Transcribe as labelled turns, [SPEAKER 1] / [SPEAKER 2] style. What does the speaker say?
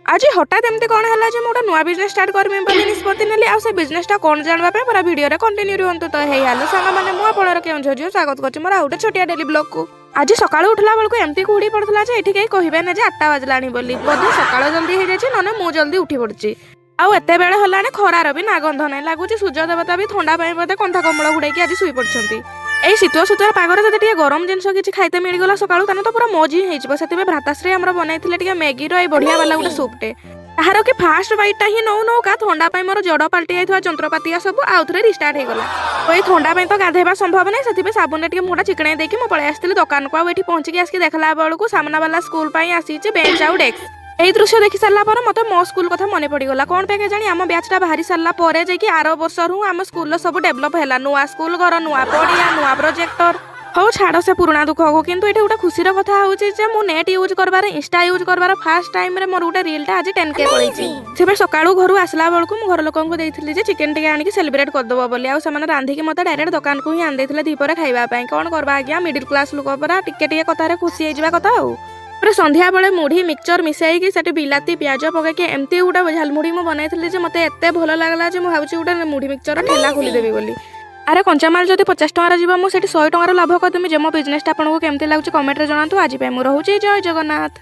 [SPEAKER 1] ଆଜି ହଠାତ୍ ଏମିତି କ'ଣ ହେଲା ଯେ ମୁଁ ଗୋଟେ ନୂଆ ବିଜନେସ୍ ଷ୍ଟାର୍ଟ କରିବି ବୋଲି ନିଷ୍ପତ୍ତି ନେଲି। ଆଉ ସେ ବିଜନେସଟା କ'ଣ ଜାଣିବା ପାଇଁ ପୁରା ଭିଡ଼ିଓରେ କଣ୍ଟିନ୍ୟୁ ରୁହନ୍ତୁ। ତ ହେଇ ହ୍ୟାଲୋ ସାଙ୍ଗମାନେ, ମୁଁ ଆପଣଙ୍କର କେଉଁଝର ଝିଅ, ସ୍ୱାଗତ କରୁଛି ମୋର ଆଉ ଗୋଟେ ଛୋଟିଆ ଡେଲି ବ୍ଲଗକୁ। ଆଜି ସକାଳୁ ଉଠିଲା ବେଳକୁ ଏମିତି କୁହୁଡ଼ି ପଡୁଥିଲା ଯେ ଏଠି କେହି କହିବେ ନା ଯେ 8ଟା ବାଜିଲାଣି ବୋଲି। ବୋଧେ ସକାଳ ଜଲ୍ଦି ହେଇଯାଇଛି, ନହେଲେ ମୁଁ ଜଲ୍ଦି ଉଠି ପଡୁଛି। ଆଉ ଏତେ ବେଳ ହେଲାଣି, ଖରାର ବି ନା ଗନ୍ଧ ନାହିଁ। ଲାଗୁଛି ସୂର୍ଯ୍ୟ ଦେବତା ବି ଥଣ୍ଡା ପାଇଁ ବୋଧେ କନ୍ଥା କମ୍ବଳ ଘୋଡ଼େଇକି ଆଜି ଶୋଇ ପଡିଛନ୍ତି। ଏଇ ଶୀତୁଆ ଶୀତୁଆ ପାଗରେ ଯଦି ଟିକେ ଗରମ ଜିନିଷ କିଛି ଖାଇତେ ମିଳିଗଲା ସକାଳୁ, ତାହେଲେ ତ ପୁରା ମୌଜ ହିଁ ହେଇଯିବ। ସେଥିପାଇଁ ଭ୍ରାତାଶ୍ରୀ ଆମର ବନେଇଥିଲେ ଟିକେ ମ୍ୟାଗିର ଏଇ ବଢିଆ ବାଲା ଗୋଟେ ସୁପ୍ଟେ। ତାହାର କି ଫାଷ୍ଟ ବାଇଟଟା ହିଁ ନଉ ନଉକା ଥଣ୍ଡା ପାଇଁ ମୋର ଜଡ଼ ପାଲଟି ଯାଇଥିବା ଯନ୍ତ୍ରପାତିଆ ସବୁ ଆଉ ଥରେ ରିଷ୍ଟାର୍ଟ ହେଇଗଲା। ତ ଏଇ ଥଣ୍ଡା ପାଇଁ ତ ଗାଧେଇବା ସମ୍ଭବ ନାହିଁ, ସେଥିପାଇଁ ସାବୁନରେ ଟିକେ ମୁହଁଟା ଚିକଣେଇ ଦେଇକି ମୁଁ ପଳେଇ ଆସିଥିଲି ଦୋକାନକୁ। ଆଉ ଏଠି ପହଞ୍ଚିକି ଆସିକି ଦେଖିଲା ବେଳକୁ ସାମ୍ନା ବାଲା ସ୍କୁଲ ପାଇଁ ଆସିଛି ବେଞ୍ଚ ଆଉ ଡେସ୍କ। ଏଇ ଦୃଶ୍ୟ ଦେଖି ସାରିଲା ପରେ ମତେ ମୋ ସ୍କୁଲ କଥା ମନେ ପଡିଗଲା। କ'ଣ ପାଇଁ କେଜାଣି, ଆମ ବ୍ୟାଚଟା ବାହାରି ସାରିଲା ପରେ ଯାଇକି ଆର ବର୍ଷରୁ ଆମ ସ୍କୁଲର ସବୁ ଡେଭଲପ ହେଲା। ନୂଆ ସ୍କୁଲ ଘର, ନୂଆ ପଡ଼ିଆ, ନୂଆ ପ୍ରୋଜେକ୍ଟର। ହଉ ଛାଡ଼ ସେ ପୁରୁଣା ଦୁଃଖକୁ। କିନ୍ତୁ ଏଠି ଗୋଟେ ଖୁସିର କଥା ହେଉଛି ଯେ ମୁଁ ନେଟ୍ ୟୁଜ୍ କରିବାର, ଇନଷ୍ଟା ୟୁଜ୍ କରିବାର ଫାଷ୍ଟ ଟାଇମ୍ରେ ମୋର ଗୋଟେ ରିଲ୍ଟା ଆଜି 10K ପଳେଇଛି। ସେଥିପାଇଁ ସକାଳୁ ଘରୁ ଆସିଲା ବେଳକୁ ମୁଁ ଘର ଲୋକଙ୍କୁ ଦେଇଥିଲି ଯେ ଚିକେନ ଟିକେ ଆଣିକି ସେଲିବ୍ରେଟ୍ କରିଦେବ ବୋଲି। ଆଉ ସେମାନେ ରାନ୍ଧିକି ମୋତେ ଡାଇରେକ୍ଟ ଦୋକାନକୁ ହିଁ ଆଣିଦେଇଥିଲେ ଦ୍ୱିପହରେ ଖାଇବା ପାଇଁ। କ'ଣ କରିବା ଆଜ୍ଞା, ମିଡିଲ୍ କ୍ଲାସ୍ ଲୋକ ପରା, ଟିକେ ଟିକେ କଥାରେ ଖୁସି ହେଇଯିବା କଥା। ଆଉ ତାପରେ ସନ୍ଧ୍ୟାବେଳେ ମୁଢ଼ି ମିକ୍ସଚର ମିଶାଇକି ସେଠି ବିଲାତି ପିଆଜ ପକେଇକି ଏମିତି ଗୋଟେ ଝାଲମୁଢ଼ି ମୁଁ ବନେଇଥିଲି ଯେ ମୋତେ ଏତେ ଭଲ ଲାଗିଲା ଯେ ମୁଁ ଭାବୁଛି ଗୋଟେ ମୁଢ଼ି ମିକ୍ସଚର ଠେଲା ଖୋଲିଦେବି ବୋଲି। ଆରେ, କଞ୍ଚାମାଲ ଯଦି 50 ଟଙ୍କାର ଯିବ, ମୁଁ ସେଠି 100 ଟଙ୍କାର ଲାଭ କରିଦେବି ଯେ। ମୋ ବିଜନେସଟା ଆପଣଙ୍କୁ କେମିତି ଲାଗୁଛି, କମେଣ୍ଟରେ ଜଣାନ୍ତୁ। ଆଜି ପାଇଁ ମୁଁ ରହୁଛି। ଜୟ ଜଗନ୍ନାଥ।